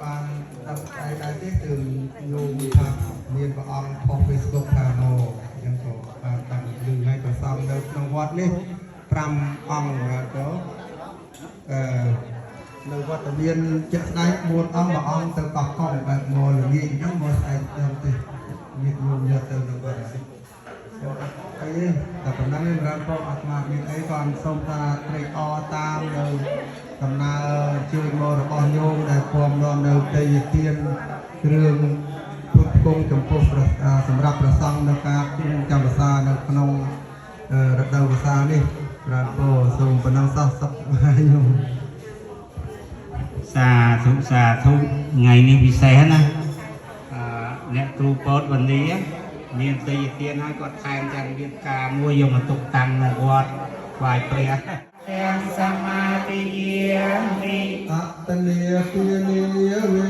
បានដឹងស្អែកដែរទេគឺញោមថាមានព្រះអង្គផុស Facebook ថាមកអញ្ចឹងក៏បានដឹងឮឲ្យប្រសំនៅក្នុងវត្តនេះ5អង្គបាទក៏អឺនៅវត្តមានជាក់ស្ដែង4អង្គមួយអង្គទៅកោះកុងបែបមកល្ងាចអញ្ចឹងមកស្អែកទៅទេញាតិញោមយកទៅនៅវត្តហើយ អីតែប៉ុណ្ណឹងឯងម្ដងក៏អាត្មាមានអីក៏សូមថាត្រេកអរតាមនៅដំណើរជើញមករបស់ញោមដែលពំនាំនៅទេយទានគ្រឿងពុទ្ធគង់ចំពោះព្រះសម្រាប់ព្រះសង្ឃនៅការគង់ចាំភាសានៅក្នុងរដូវវស្សានេះប្រានពរសូមប៉ុណ្ណឹងសោះសុខបាយញោម សាធុសាធុថ្ងៃនេះពិសេសណាអឺអ្នកគ្រូពោតវនីមានទេយទានហើយគាត់ថែមទាំងមានការមួយយកមកទុកតាំងនៅវត្តថ្វាយព្រះទាំងសមាទិយាមិ អតលាទានាវេ